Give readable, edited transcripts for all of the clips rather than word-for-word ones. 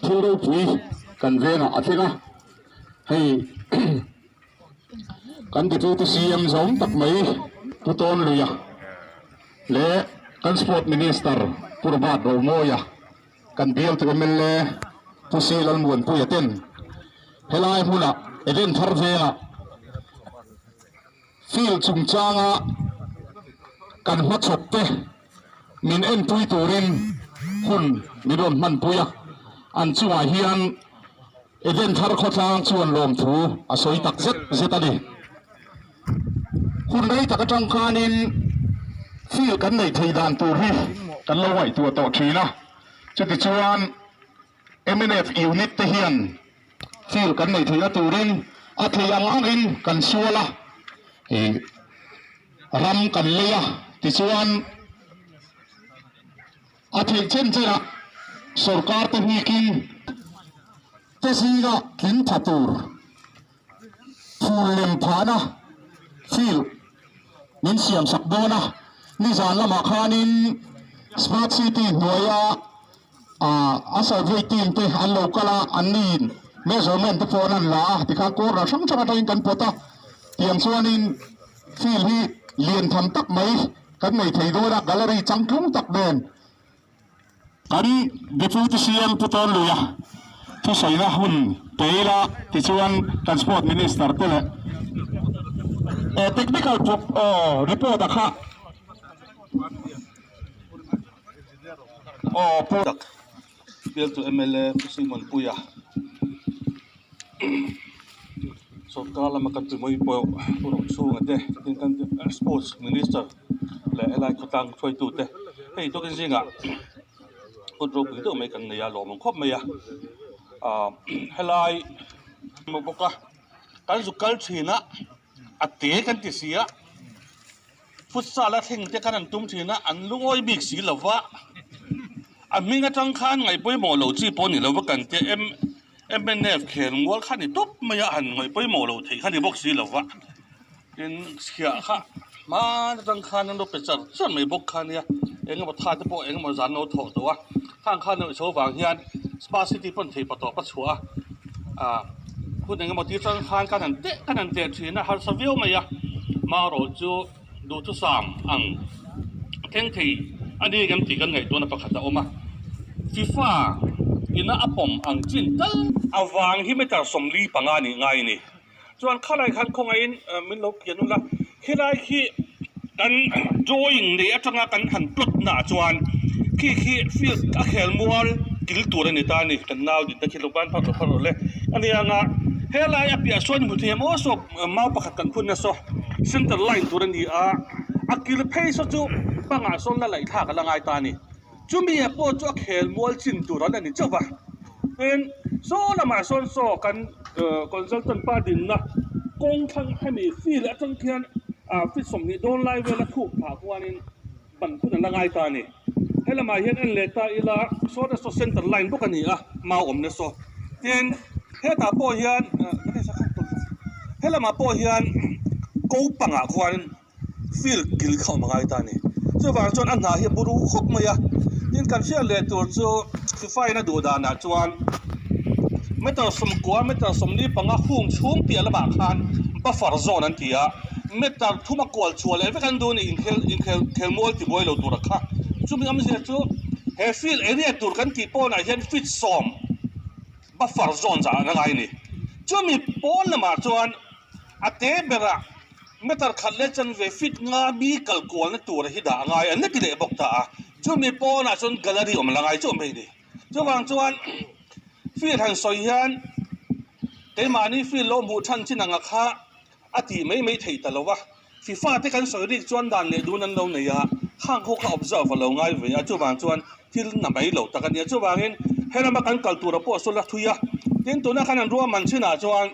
Thil ropui kan vengah a thleng a, hei kan Deputy CM zawng tak mai Pu Tawnluia leh kan Sport Minister Pu Robert Romawia kan bialtu mla Pu C Lalmuanpuia ten helai hmunah event thar vengah field chungchanga kan hmachhawp te min enpui turin hun min rawn hmanpui a, an chungah hian Eden thar khawtlang chuan lawmthu a sawi tak zet zet a ni. Hun rei tak atang khanin field kan neih theih dan tur hi kan lo ngaihtuah tawh thin a, chutichuan mnf unit te hian field kan neih theihna turin a thei ang angin kan sual a, ih ram kan lei a, tichuan a theih chen chen ah sorkar te hnikin te zinga tling tha tur phul lem phahna field min siam sak dawn a, nizan lamah khanin Smart City hnuaia a survey team te an lo kal a, an niin measurement te pawh an han la a, tikhan corner hrang hrang atangin kan pawt a, tiang chuanin field hi lian tham tak mai kan nei thei dawn a, gallery changtlung tak nen kan Deputy CM Pu Tawnluia thusawina hun pe ila tichuan kan Sport Minister te leh Technical report a kha aw Pu Tak bialtu mla Pu Simon Puia sorkar lama kan tumui pawh Pu Rochhunga te tin kan Sports Minister leh helai khawtlang hruaitu te hei tukin zingah kut ropui deuh mai kan nei a lawm ang khawp mai a ah helai bawk a kan zuk kal thin a a te kan ti si a futsal a thleng te khan an tum thin a an lungawi bik si lo va a hming atang khan ngaih pawimawh loh chi pawh a ni lo va kan tia M mnf khel mual kha ni tawp mai a han ngaih pawimawh loh theih kha ni bawk si lo va tin chhiah kha hman atang khan an lo pe char char mai bawk kha nia eng emaw tha te pawh eng emaw zan lo thawh tawh a khang khan a chho vang hian spa city pawn thei pa tawp a chhuah a ah hun eng emaw tir chang khan kan han teh kan han teh thin a harsa viau mai a marawh chu duhthusam ang thleng thei a ni em tih kan ngaihtuahna pakhat a awm a FIFA ina a pawm ang chin tal avang hi meter 45 nih ngai a ni. Chuan khalai khan khawngaihin min lo kian ula, khilai khi kan drawing nei atanga kan han plot na ah chuan khi khi field a khel mual kil tur a ni ta a ni, kan nau din te khi lo ban phar rawh phar rawh le a ni ang a, helai a piah sawn hmu thei maw saw mau pakhat kan phun na saw center line tur a ni a, a kil phei saw chu bangah sawn la laih thlak a la ngai ta a ni. Chumi ah pawh chu a khel mual chin tur an la ni chauh va, tin saw lamah sawn saw kan consultant pa dinna kawng thlang hemi field atang khian ah feet 20 dawn lai vel a thuk phah khuanin ban hun an la ngai ta a ni. He lamah hian en leh ta ila saw te saw center line bawk a ni a, mau awmna saw. Tin hetah pawh hian he lamah pawh hian ko pangah khuanin field kil kha awm a ngai ta a ni. Chuvang chuan a hna hi a buru khawp mai a, tin kan hriat leh tur chu FIFA in a duh danah chuan meter 90 meter 45 hung chhung piah lamah khan buffer zone an ti a, meter thum a kual chhuah leh vek an duh a ni inkhel inkhel khelmual ti buai lo tur a kha. Chumi awmzia chu he field area tur kan tih pawnah hian feet 10 buffer zone zah a ngai a ni. Chumi pawn lamah chuan a te berah Meter khat leh chanve feet nga mi kal kualna tur hi dah a ngai a, nati leh bawk ta a, chumi pawnah chuan gallery awm la ngai chauh mai a ni. Chuvang chuan field han sawi hian keimahni field lo hmuh than chin anga kha a tih mai mai theih ta lo va, FIFA te kan sawi rik chuan dan leh dun an lo nei a, khang ho kha observe a lo ngai ve a, chuvang chuan thil na mai lo tak a ni a, chuvangin helama kan kal tura pawh saw la thui a, tin tuna khan an ruahman chinah chuan.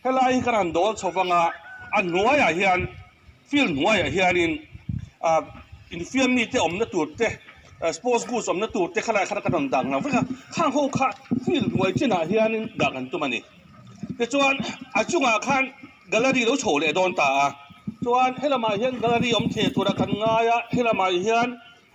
Helai hi kan han dawl chho vang a, a hnuaiah hian field hnuaiah hianin ah infiam mite awmna tur te sports goods awmna tur te khalai khan kan rawn dah nghal vek a, khang ho kha field hnuai chinah hianin dah kan tum a ni. Tichuan a chungah khan gallery lo chho leh dawn ta a, chuan helamah hian gallery awm thei tura kan ngai a, helamah hian.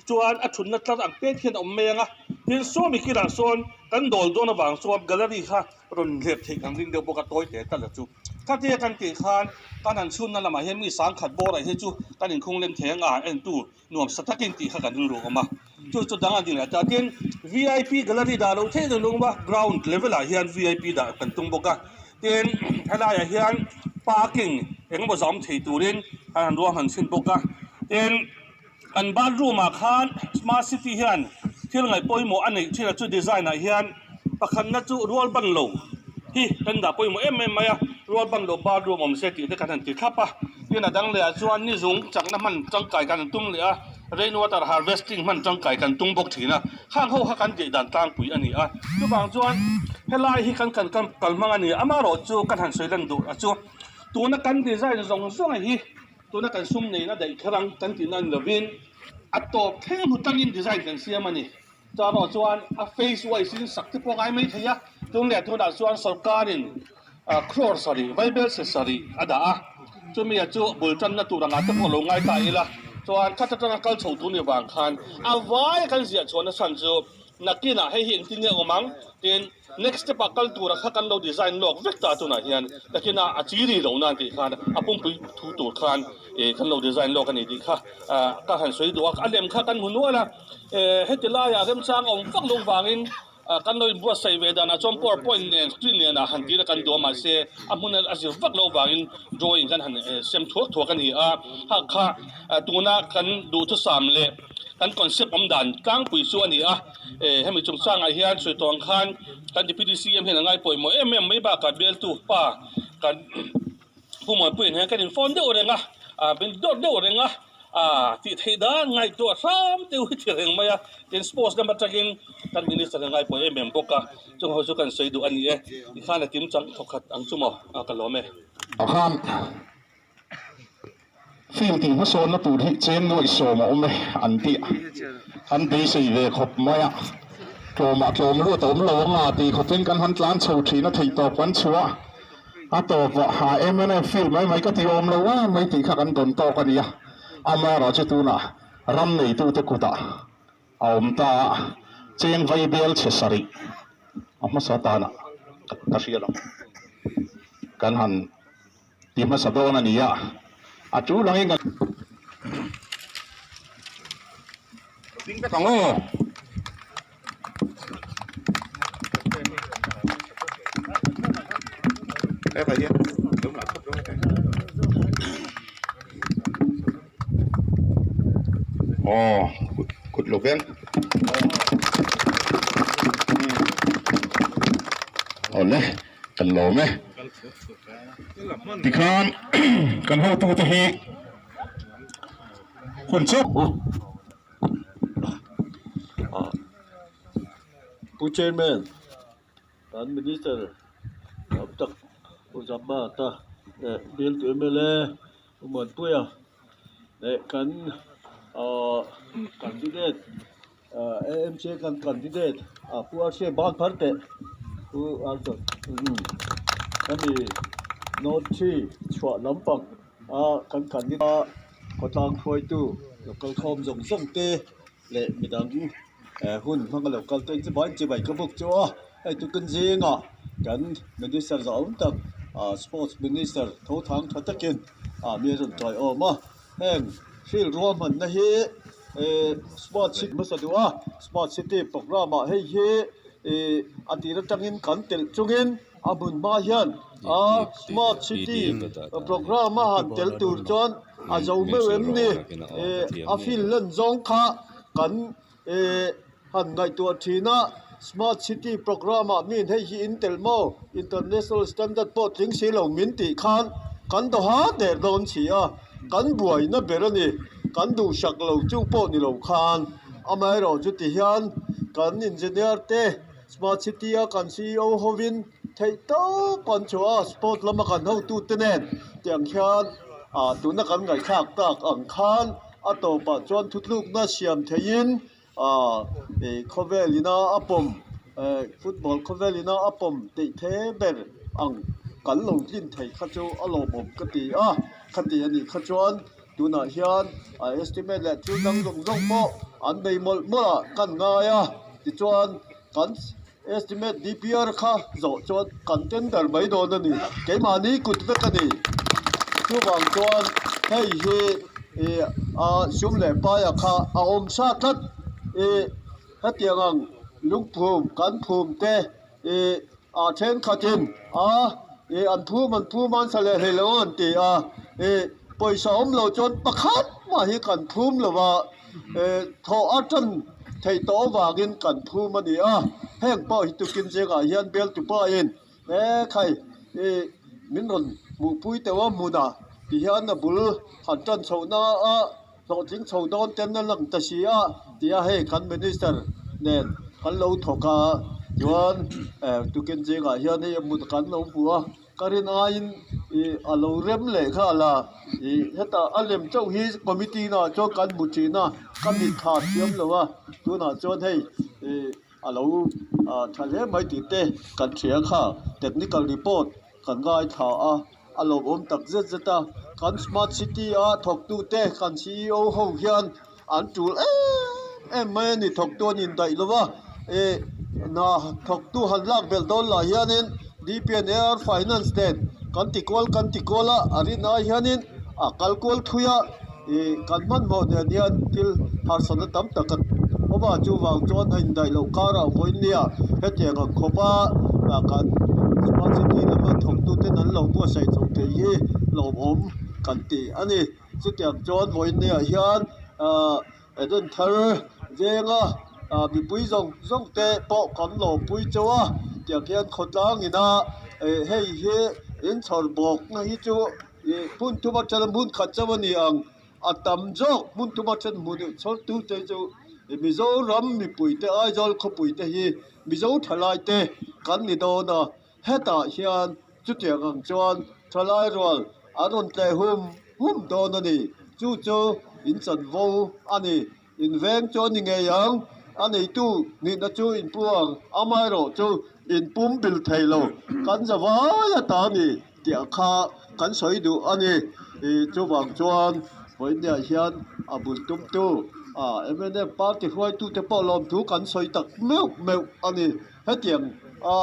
Chuan a thutna tlar ang pek hian a awm mai ang a, tin sawmi kilah sawn kan dawl dawn avang chuan gallery kha rawn hlep theih kan ring deuh bawk a tawi teh tal a chu. Khatia kan tih khan kan han chhunna lamah hian mi sangkhat bawrah hi chu kan inkhung lem thei ang a, entu nuam sa takin tih kha kan rilru awm a, chu chu dang a ni leh ta. Tin, vip gallery dah loh theih reng reng a, ground level ah hian vip dah kan tum bawk a, tin helaiah hian parking eng emaw zam thei turin an han ruahman chhin bawk a, tin kan bathroom ah khan smart city hian thil ngaih pawimawh a neih thin a chu design ah hian pakhatna chu rual ban lo hi kan dah pawimawh em em mai a, rual ban lo bathroom awm se tih te kan han ti thlap a. Tin a dang leh ah chuan ni zung chakna hman tangkai kan tum leh a, rain water harvesting hman tangkai kan tum bawk thin a, khang ho kha kan tih dan tlangpui a ni a. Chuvang chuan helai hi kan kan kal hmang a ni a, amaherawh chu kan han sawi lan duh a chu tuna kan design zawng zawng hi tuna kan sum neihna daih kher ang kan tihna ni lovin a tawp thleng hmu tangin design kan siam a ni. Chuvang chuan a phase wise in sak te pawh a ngai mai thei a, tun leh tunah chuan sorkarin crore sarih vaibelchhe sarih a dah a, chumi ah chu bul tanna tur angah te pawh lo ngai ta ila chuan khat atanga kal chho tur ni vang khan a vai a kan ziah chhuahna chhan chu nakinah hei hi engtin nge awm ang tin next step ah kal tura kha kan lo design lawk vek ta tunah hian nakinah a chi ri lo nan tih khan a pumpui thu tur khan kan lo design lawk a ni tih kha ka han sawi duh a, a lem kha kan hmu nual a heti laiah remchang a awm vak lo vangin Kan lo inbuatsaih ve danah chuan powerpoint nen screen nen ah han tir a kan duh a mahse a hmun a zir vak loh vangin drawing kan han sem thuak thuak a ni a, ha kha tuna kan duhthusam leh kan concept awm dan tlangpui chu a ni a, hemi chungchangah hian sawi tawh ang khan kan Deputy CM hian a ngai pawimawh em em mai bakah bialtu pa kan Pu Muanpuiin hian kan in phone deuh reng a, min dawt deuh reng a, tih theih dan ngaihtuah hram deuh hi ti reng mai a, tin sports lam atangin kan minister a ngai pawh em em bawk a, chung ho chu kan sawi duh a ni e, tikhan a kim chang thawkhat ang chu maw ka lawm e. Khan field tih hmasawnna tur hi cheng nuaih sawm a awm e an tih an beisei ve khawp mai a, tlawmah tlawm luat a awm lo anga tih khawpin kan han tlan chho thin a theihtawp kan chhuah. A tawpah ha mnf field mai mai ka ti awm lo a mai tih kha kan dawn tawk a nia. Amaherawh chu tunah ram neitute kutah a awm ta a, cheng vai bel chhe sarih a hmasa tanah ka hria lo. Kan han ti hmasa dawn a ni a, a tul angin kan ding vek ang aw. Aw kut lo veng awle kan lawm e tikhan kan hotute hi hun chu. Pu Chairman, kan Minister tam tak Pu Zamata leh bialtu mla Pu Muanpuia leh kan ahh candidate ahh AMC kan candidate ah Pu Arsia ban phar teh Pu Arson hemi North three chhuah lampang a kan candidate a khawtlang hruaitu local khawm zawng zawng te leh midang hun hmanga lo kal te chu vai chibai ka bawk chu a hei chu kan zingah kan minister zahawm tak ah sports minister tho thang tha takin ah mi a rawn tawi awm a heng field ruahmanna hi eh smart city hmasa duh a smart city programme ah hei hi ih a tir atangin kan telh chungin a hmun hma hian a smart city programme a han tel tur chuan a zo meuh em ni ih a field lan zawng kha kan ih han ngaihtuah thin a smart city programme ah mi hei hi in tel maw international standard pawh tling si lo min tih khan kan daw ha der dawn si a kan buaina ber a ni kan duhsak lo chu pawh ni lo khan amaherawh chu ti hian kan engineer te Smart City a kan ceo hovin theih tawp an chhuah a, sport lama kan hotute nen tiang hian ah tuna kan ngaihthlak tak ang khan a tawpah chuan thutlukna siam theihin ah ih khawvel ina a pawm eh football khawvel ina a pawm tih the ber ang kan lo tlin thei kha chu a lawmawm ka ti a, khati anih kha chuan. Tunah hian a estimate leh thil dang zawng zawng pawh an nei mawlh mawlh ah kan ngai a, tichuan kan estimate DPR kha zawh chuan kan tender mai dawn a ni, keimahni kut vek a ni. Chuvang chuan hei hi ih a sum leh paia kha a awm sa tlat ih hetiang ang lungphum kan phum te ih a thenkhatin a ih an phum an phum a an sa leh hlei lo an ti a ih pawisa awm lo chuan pakhat mah hi kan phum lo va ih thawh a tan theih tawh avangin kan phum a ni a heng pawh hi tukin zingah hian bialtupa in he khai ih min rawn hmuhpui teuh a hmunah ti hian a bul han tan chhohna a. Hlawhtling chho dawn ten a lang ta si a tia hei kan minister nen kan lo thawk a chuan tukin zingah hian hei a hmun kan lo hmu a ka rin aiin ih a lo rem leh nghal a ih hetah a lem chauh hi committee naah chuan kan hmu thin a ka mit thla thiam lo a tunah chuan hei ih a lo tha hle mai tih te kan hria kha technical report kan ngaithla a. A lawmawm tak zet zet a, kan smart city a thawktute kan ceo ho hian an tul em em mai a ni thawktu an indaih lo va, ih hna thawktu han lak belh dawn lah hianin DPNR finance nen kan ti kual kan ti kual a, a rin ai hianin a kal kual thui a, ih kan hmanhmawh nen hian thil harsatna tam tak a awm a, chuvang chuan a indaih loh karah vawinia hetiang ang khawp a kan smart city lama thawktuten an lo buatsaih chho thei hi hlauhawm kan ti a ni. Chutiang chuan vawinia hian ah Eden thar venga ah mipui zawng zawng te pawh kan lawmpui chauh a, tiang hian khawtlang ina hei hi inchhawr bawkna hi chu Ih hmun thum atang hmun khat chauh a ni ang, a tam zawk hmun thum atang hmun chhawr tu te chu Mizoram mipui te Aizawl khawpui te hi Mizo thalai te kan ni dawn a, hetah hian chutiang ang chuan thalai rual an rawn tleh hum hum dawn a ni, chu chu in chanvo a ni. Inveng chu a ni ngei ang, a neitu nihna chu inpu ang, amaherawh chu inpum bil thei lo, kan za vai a ta a ni tih a kha kan sawi duh a ni. Chuvang chuan vawiinniah hian a bul tumtu mnf party hruaitute pawh lawmthu kan sawi tak meuh meuh a ni. Hetiang a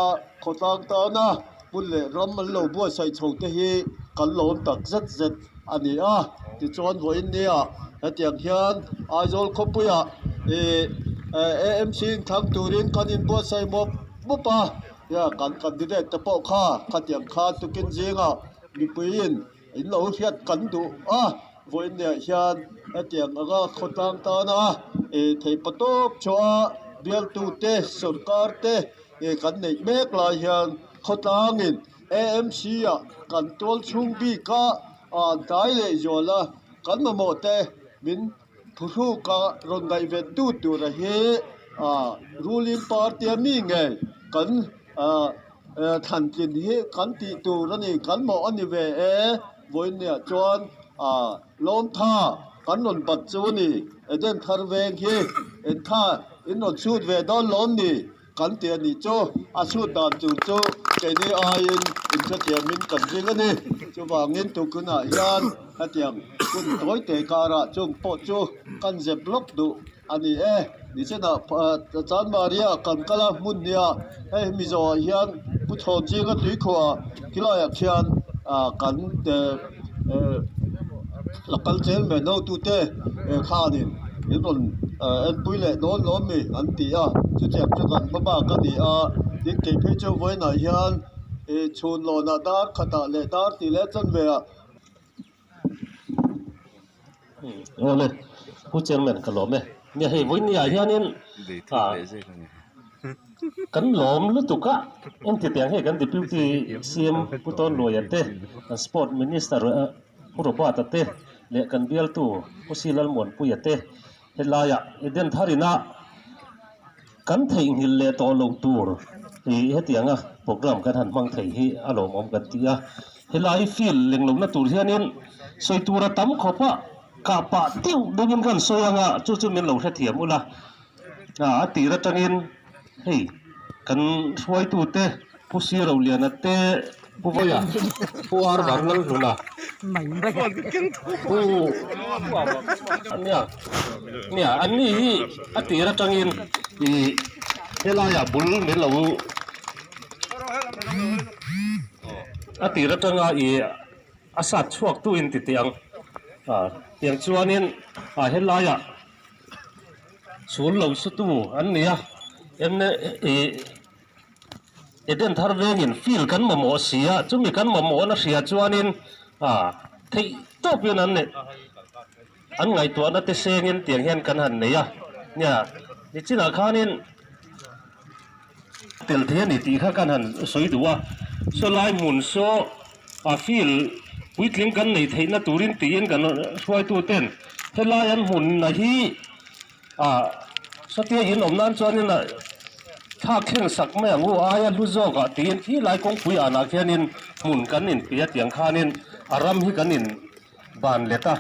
khawtlang tana hmun leh ram an lo buatsaih chho te hi kan lawm tak zet zet a ni a. Tichuan vawiinnia hetiang hian Aizawl khawpuiah ih AMC inthlang turin kan inbuatsaih mawp mawp a, kan candidate te pawh kha khatiang kha tukin zingah mipuiin In lo hriat kan duh a, vawiinniah hian hetiang anga khawtlang tana ih theih pa tawp chhuah bialtute sawrkar te ih kan neih mek lai hian khawtlangin AMC ah kan tual chhung bik a ah tlai leh zual a, kan mamawh te min Thuhruk a rawn ngaihven tu tura hi ah ruling party a mi ngei kan ah thlan tlin hi kan tih tur a ni kan mawh a ni ve e vawiinniah chuan ah lawmtha kan rawn bat chu a ni Eden thar veng hi engtha in rawn chhut ve dawn lawm ni. Kan ti a nih chu, a chhut dan tur chu keini aiin inhrethiamin kan ring a ni. Chuvangin tukunah hian hetiang hun tawi te karah chung pawh chu kan zep lawk duh a ni e. Nichenah Chanmaria kan kal a hmun nia, hei Mizoah hian Pu Chhawn Zinga tuikhuah khilaiah khian kan la kal zel mai hotute khanin min rawn enpui leh dawn lawm mi an ti a, chutiang chu kan hma bak a ni a, tin kei phei chu vawiinah hian ih chhun lawnah dar khatah leh dar tih leh chanve ah. Awle Pu Chairman ka lawm e, nia hei vawiin ah hianin ah kan lawm lutuk a, engti tiang hei kan Deputy CM Pu Tawnluaia te kan Sport Minister Pu Robert-a te leh kan bialtu Pu Si Lalmuanpuia te Helaiah Eden tharina kan theihnghilh leh tawh loh tur hi hetianga program kan han hmang thei hi a lawmawm kan ti a. Helai field leng lohna tur hianin sawi tur a tam khawp a, kah pah deuh deuhin kan sawi anga chu chu min lo hrethiam ula. A tir atangin hei kan hruaitute Pu Siroliana te, Pu Vawia, Pu Arvar Lalhluna. Pu nia nia an ni hi a tir atangin ih helaiah bul min lo a tir atanga ih a sat chhuak tu in ti teh ang ah tiang chuanin ah helaiah chhul lo su tu an ni a ih. Eden thar vengin field kan mamawh si a, chumi kan mamawhna hria chuanin theih tawpin an an ngaihtuahna te sengin tiang hian kan han nei a, nia nichinah khanin tel thei a ni tih kha kan han sawi duh a, saw lai hmun saw a field puitling kan nei theihna turin tiin kan hruaituten helai an hmunna hi Satia in awm nan chuanin thlak thleng sak mai ang u aia hlu zawkah tiin khi lai kawngpui anah khianin hmun kan inpia tiang khanin a ram hi kan in ban let a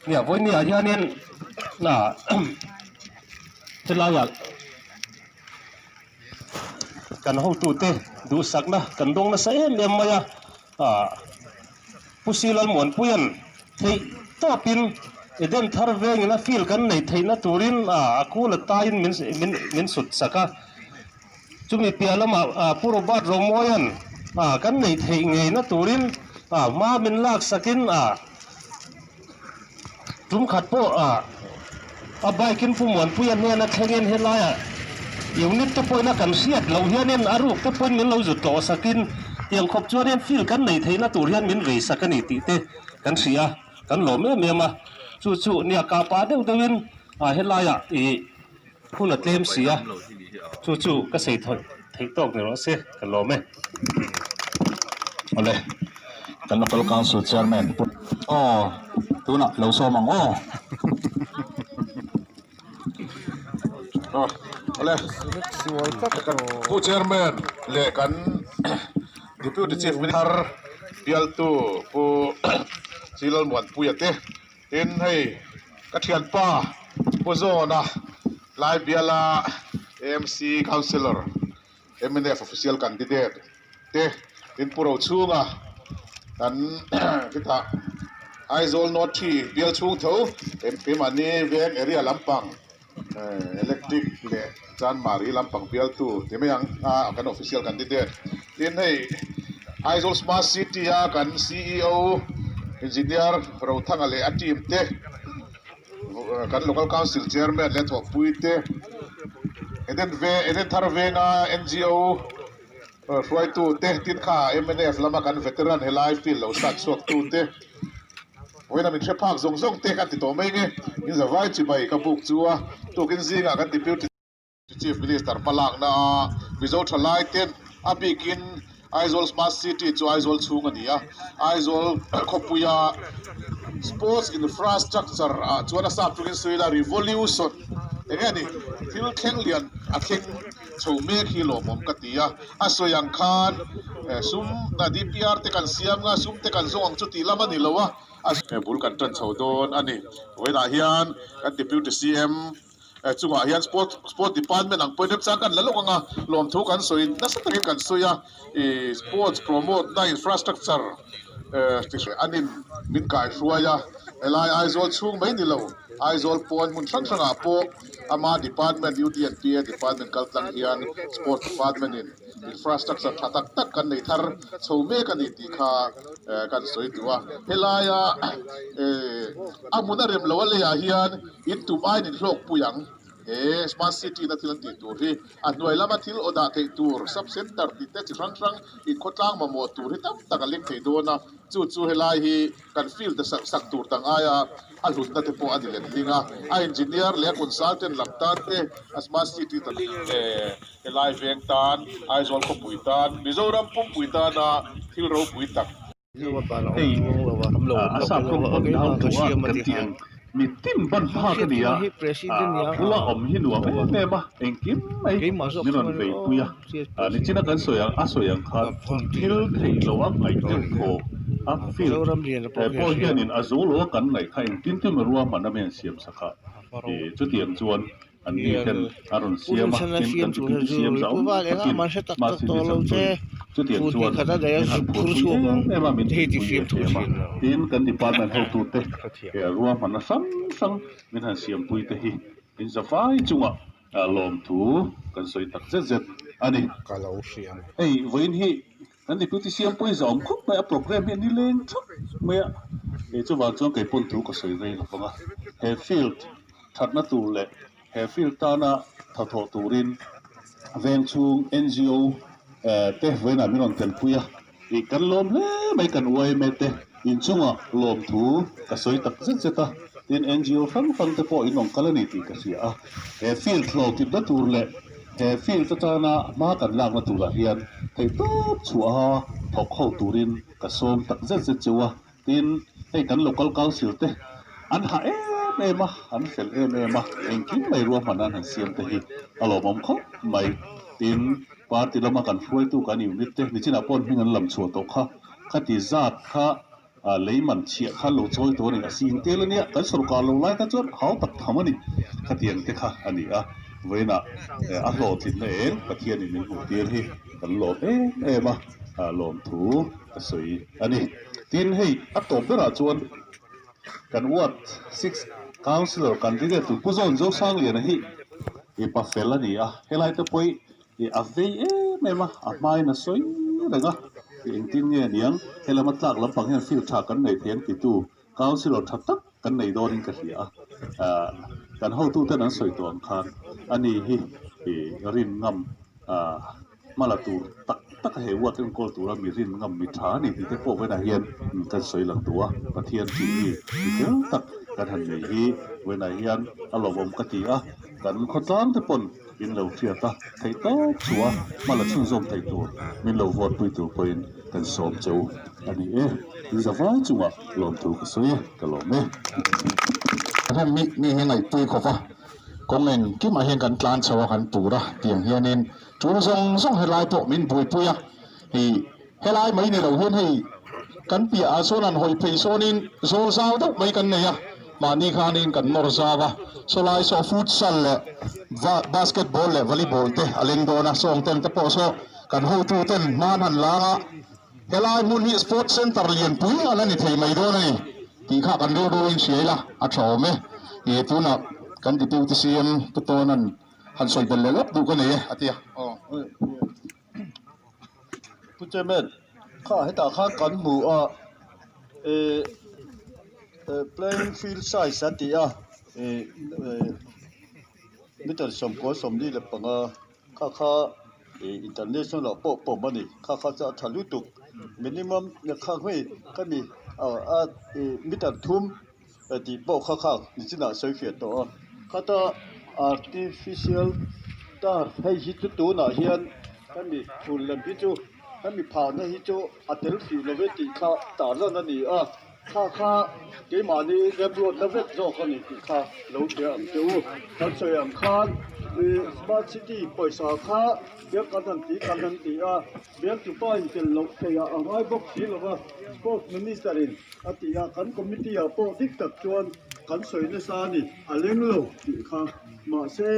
nia vawinia hianin helaiah kan hotute duhsakna kan dawng nasa em em mai a. Pu Silal Muanpuia'n theih tawpin Eden thar vengin a field kan neih theihna turin a kul a taiin min min sut sak a. Chumi piah lamah Pu Robert Romawia'n kan neih theih ngeina turin hma min lak sakin tum khat pawh a bike in Pu Muanpuia hnena thlengin helaiah unit te pawhin a kan hriat loh hianin a ruk te pawhin min lo zut tawh sakin tiang khawp chuanin field kan nei theihna tur hian min vei sak a ni tih te kan hria a, kan lawm em em a. Chu chu nia kapa deuh deuhin helaiah ih hun a tlem si a, chu chu ka sei theih tawk ni rawh se ka lawm e. Awle, kan Local Council Chairman Pu. Aw, tunah lo sawm ang aw. Awle, Pu Chairman leh kan Deputy Chief Minister bialtu Pu Chilalmuanpuia te Tin, hei ka thianpa Pu Zawna Laibiala AMC Councillor, mnf Official Candidate te tin Pu Rochhunga kan khitah Aizawl North Thi bial chhung tho keimahni veng area lampang Electric leh Chanmari lampang bialtu ti mai ang a kan Official Candidate. Tin, hei Aizawl Smart City a kan ceo Engineer Rothanga leh a team te, kan Local Council Chairman leh thawhpui te, Eden ve Eden Thar Venga ngo hruaitu te, tin kha mnf lama kan veteran helai field lo start chhuak tu te, vawiin a min hre phak zawng zawng te kan ti tawh mai nge, in zavai chibai ka buk chu a tukin zingah kan Deputy Chief Minister hmalakna a Mizo thalai ten a bikin Aizawl Smart City chu Aizawl chhung a ni a, Aizawl khawpuia Sports Infrastructure ah chuan a sap tungin sawi ila revolution eng nge ni thil thleng lian a thleng chho mek hi lawmawm ka ti a, a sawi ang khan sum DPR te kan siam nga sum te kan zawng ang chu tih lam a ni lo a, bul kan tan chho dawn a ni. Vawiinah hian kan Deputy CM Chungah hian sport sport department ang pawhin remchang kan la lawk ang a, lawmthu kan sawi nasa takin kan sawi a, ih sports promote na infrastructure ti hreh anin min kaihruai a, helai Aizawl chhung mai ni lo Aizawl pawn hmun hrang hrangah pawh ama department UDNPA department kal tlang hian sports department in infrastructure tha tak tak kan nei thar chho mek a ni tih kha kan sawi duh a, helaia a hmun a rem lo a leiah hian In tum aiin in hlawk pui ang. He Smart City na thil an tih tur hi a hnuai lama thil aw dah theih tur sub center tih te chi hrang hrang in khawtlang mamawh tur hi tam tak a leng thei dawn a, chu chu helai hi kan field sak sak tur dang aia a hlutna te pawh a ni let hling a, a engineer leh a consultant lam tan te a Smart City ta helai veng tan, Aizawl khawpui tan, Mizoram pumpui tana thil ropui tak. Hei a sap rawng pawn down to earth kan tih ang mi tin ban phak a ni a, a bula awm hi nuam em em a, engkim mai min rawn veipui a, nichina kan sawi ang a sawi ang khan thil theih loh a ngaih deuh thaw a field pawh hianin a zo lo a kan ngaih kha engtin tin ruahman a mi an siam sak a, chutiang chuan. An ni ten a rawn siam a, tin kan deputy CM zau takin Smart City chang chutiang chuan min han phurpui em em a, min tihpui em em a. Tin kan department hotute ruahmanna hrang hrang min han siampui te hi in zavai chungah lawmthu kan sawi tak zet zet a ni. Hei vawiin hi Kan deputy CM pawh hi zahawm khawp mai a, programme hi a ni leng thap mai a, kei chuvang chuan kei pawn thu ka sawi rei lo vang a, he field thatna tur leh he field tana thawthawh turin veng chhung NGO te vawiinah min rawn telpui a, ih kan lawm hle mai kan yma te inchunga lawmthu ka sawi tak zet zet a, tin NGO hrang hrang te pawh in rawn kal a ni tih ka hria a, he field hlawhtlinna tur leh He field atana hma kan lakna turah hian theihtawp chhuaha thawk ho turin ka sawm tak zet zet cheu a, tin hei kan local council te an hah em em a, an fel em em a, engkim mai ruahman an han siam te hi a lawmawm khawp mai. Tin, party lama kan hruaitu kan unit te nichinah pawh hming an lam chhuah tawh kha, khati zat kha Lei man chhiah kha lo chawi tawh a ni. A sing tel a nia, kan sorkar lo lai kha chuan hau tak tham a ni. Khatiang te kha a ni a, vawiinah a hlawhtlinna eng Pathianin min hmuh tir hi kan lawm em em a, lawmthu ka sawi a ni. Tin, hei a tawp berah chuan kan ward six councillor candidate tu Pu Zawn Zosangliana hi i pa fel a ni a, helai te pawh hi a vei em em a, a hmain a sawi reng a, i engtin nge niang helama tlak lampang hian field tha kan nei thei ang titu councillor tha tak kan nei dawnin ka hria a, ah kan hotuten an sawi tawh ang khan ani hi i rin ngam ah hma la tur tak tak a he ward enkawl tura mi rin ngam mi tha a ni tih te pawh vawiinah hian kan sawi lang duh a, Pathian tih mi mi fel tak kan han nei hi vawiinah hian a lawmawm ka ti a, kan khawtlang te pawn In lo hriat a, theih tawp chu a, hma la chhunzawm theih tur min lo vote pui tur pawhin kan sawm che u a ni e. In zavai chungah lawmthu ka sawi e, ka lawm e. Heng mi mi hi ngaihpui khawp a, kawng engkimah hian kan tlan chho a, kan tur a, tiang hianin tul zawng zawng helai pawh min buaipui a, hei helai mai ni lo hian hei kan piah ah sawn an hawi phei sawnin zawl zau deuh mai kan nei a, mahni khanin kan nawr zau a, sawlai saw futsal leh basketball leh volleyball te a leng dawn a, sawng ten te pawh saw kan hotu ten hman han lang a, helai hmun hi sports center lianpui a la ni thei mai dawn a ni tih kha kan rilru in hria ila a tha awm e, ih tunah kan deputy CM Pu Tawna'n han sawi belh leh lawk duh ka nei e a ti a aw. Pu Chairman, kha hetah khan kan hmu a, eh playing field size an ti a, eh meter sawmkua 45 kha kha eh international ah pawh pawm a ni, kha kha chu a tha lutuk minimum kha hei khami a meter thum tih pawh kha kha nichinah sawi fiah tawh a, khata artificial turf hei hi chu tunah hian hemi phul lem hi chu hemi phahna hi chu a tel hrih lo ve tih kha tarlan a ni a, kha kha keimahni remruatna vek zawk a ni tih kha lo hria ang che u, kan sawi ang khan ih smart city pawisa kha biak kan han tih kan han ti a, biak tupa in tel loh theih ah a ngai bawk si lo va, sports minister in. A ti a, kan committee ah pawh dik tak chuan kan sawi nasa a ni, a leng lo tih kha. Mahse,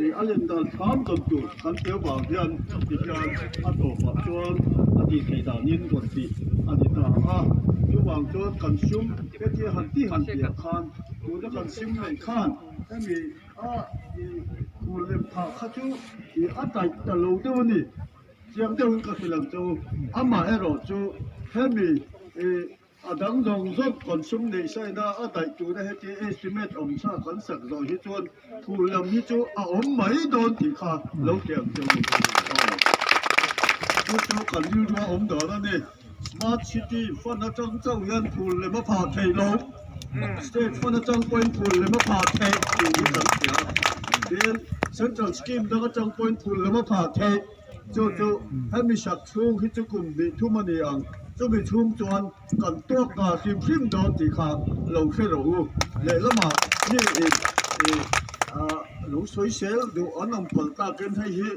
ih a len dan hram dawn tur kan tel vang hian ti hian a tawpah chuan a tih theih danin rawn tih a ni ta a. Chuvang chuan kan sum hetia han ti han tih ah khan tuna kan sim neih khan hemi a ih phul lem phah kha chu ih a taih ta lo deuh a ni. Chiang deuhin ka hrilh ang che u, amaherawh chu hemi ih a dang zawng zawng kan sum neih saina a daih tura heti estimate awm sa kan sak zawh hi chuan phul lam hi chu a awm mai dawn tih kha lo ti ang che u. Aw chu chu kan rilru a awm dawn a ni. Smart city fund atang chauh hian phul lem a phah theih lo, state fund atang pawhin phul lem a phah theih tih hi kan hria. Tin, central scheme dang atang pawhin phul lem a phah theih. Chu chu hemi sak chhung hi chu kum hnih thum a ni ang, chumi chhung chuan kan tuak nghal hrim hrim dawn tih kha lo hre rawh u. Lehlamah mi in ih lo sawi sel duh an awm palh takin hei hi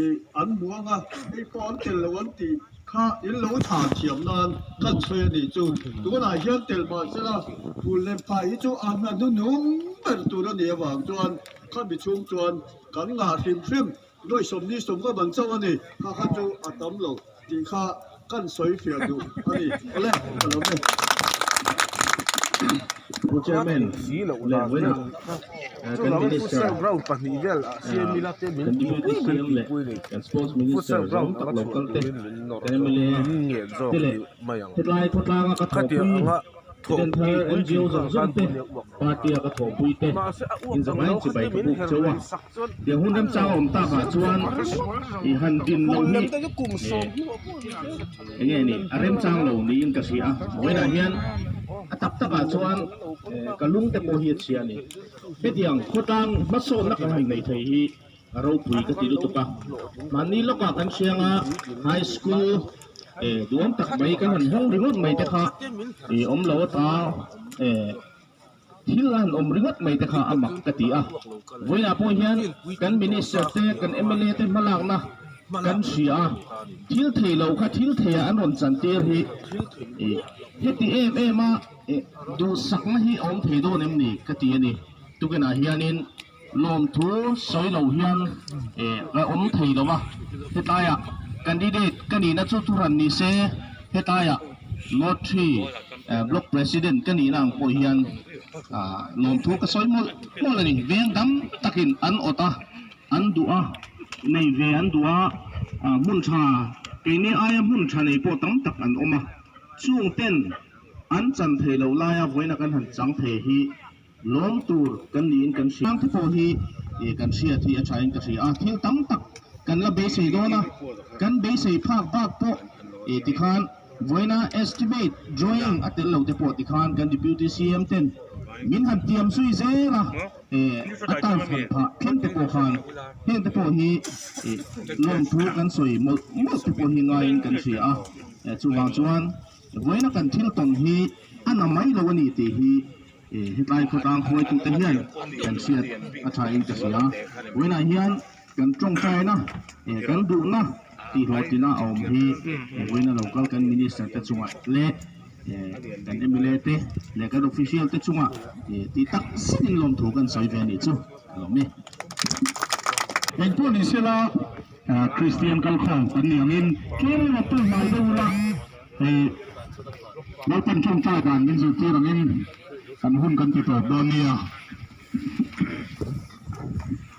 ih an hmu ang a, hei pawh an tel lo an tih. Kha in lo chhan thiam nan kan sawi a nih chu. Tunah hian telh mah sela phul lem phah hi chu a hna hnuhnung ber tur a nih avang chuan kha mi chhung chuan kan ngah hrim hrim nuaih sawmni sawm ka ban chauh a ni. Kha kha chu a tam lo tih kha kan sawi fiah duh a ni. Awle ka lo ve. Pu Chairman leh vawiinah kan Minister kan Deputy CM leh kan Sports Minister zawng tak lo kal te kan mla te leh hetlai khawtlanga ka thawhpui Student thar NGO zawng zawng te party a ka thawhpui te inzavain chibai ka buk chauh a. Tiang hun remchang a awm takah chuan i han din loh hi eng nge ni a remchang lo niin ka hria a, vawiinah hian a tak takah chuan ka lung te pawh hi a chhia a ni. Hetiang khawtlang hmasawnna kan han nei thei hi a ropui ka ti lutuk a, mahni lawkah kan hriang a high school duhawm tak mai kan han hawng ringawt mai te kha i awm lo ata. Thil a han awm ringawt mai te kha a mak ka ti a, vawiinah pawh hian kan Minister te, kan mla te hmalakna kan hria a, thil thei lo kha thil thei ah an rawn chantir hi heti em em a duhsakna hi a awm thei dawn em ni ka ti a ni. Tukinah hianin lawmthu sawi lo hian a awm thei lo a, hetlaiah candidate ka nihna chu thuhran ni se, hetlaiah Lottery Block President ka nihna ang pawh hian lawmthu ka sawi mawlh mawlh a ni. Veng dam takin an awt a, an duh a, nei ve an duh a, hmun tha keini aia hmun tha nei pawh tam tak an awm a, chung ten an chan thei loh laia vawiina kan han chang thei hi Lawm tur kan niin kan hria. Te pawh hi kan hriat hi a thain ka hria a, thil tam tak kan la beisei dawn a, kan beisei phak bak pawh tikhan vawiina estimate drawing a tel lo te pawh tikhan kan Deputy CM ten min han tiam zui zel a, a turf han phah thleng te pawh khan heng te pawh hi lawmthu kan sawi mawlh mawlh te pawh hi ngaiin kan hria a, chuvang chuan vawiina kan thil tawn hi a na mai lo a ni tih hi Hetlai khawtlang hruaitute hian kan hriat a thain ka hria. Vawiinah hian kan tawngtaina, kan duhna tih hlawhtlina a awm hi vawiina lo kal kan Minister te chungah leh kan mla te leh kan official te chungah tih tak zetin lawmthu kan sawi ve a nih chu ka lawm e. Engpawh ni sela Kristian kalkhawm kan ni angin tlem emaw pawh hnai deuh ula hei Lalpan tawngtai dan min zirtir angin kan hun kan ti tawp dawn nia.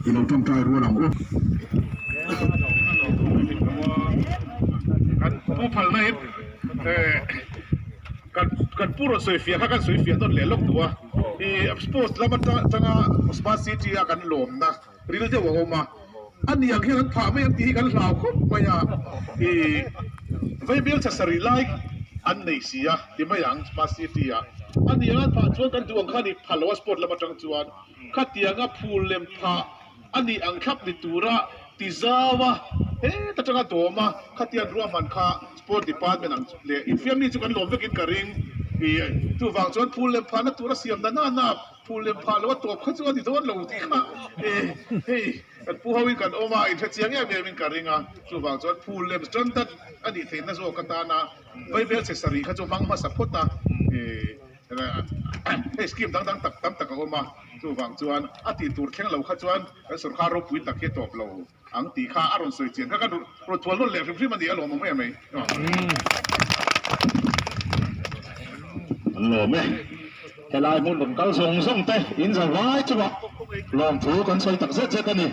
I lo tawngtai rual ang u. Kan pu phalna hi kan kan pu rawn sawi fiah kha kan sawi fiah dawn leh lawk duh a. I sports lam atanga Smart City a kan lawmna ril deuh a awm a, a ni ang hian an phah mai ang tih hi kan hlau khawp mai a, ih Vaibel chhe sarih lai an nei si a ti mai ang Smart City ah a ni ang an phah chuan kan duh ang kha a ni phah lo a sport lam atang chuan khatianga phul lem phah a nih ang thlap ni tura ti zau a heta tanga dawm a khatiang ruahman kha Sport Department ang leh infiammi chu kan lawm vekin ka ring ih chuvang chuan phul lem phahna tura siam na na na Phul lem phah lo a tawp kha chu a ni dawn lo tih kha hei kan pu ho in kan awm a, inhre chiang em em in ka ring a, chuvang chuan phul lem standard a nih theihna zawk atana Vaibel chhe sarih kha chu hmang hmasa phawt a, hei scheme dang dang tak tam tak a awm a, chuvang chuan a tih tur thleng lo kha chuan kan sorkar ropui tak hi a tawp lo ang tih kha a rawn sawi chian kha kan rawn thual nawn leh hrim hrim a ni a lawmawm em mai. An lawm e. Helai hmun rawn kal zawng zawng te in za vai chungah lawmthu kan sawi tak zet zet a ni.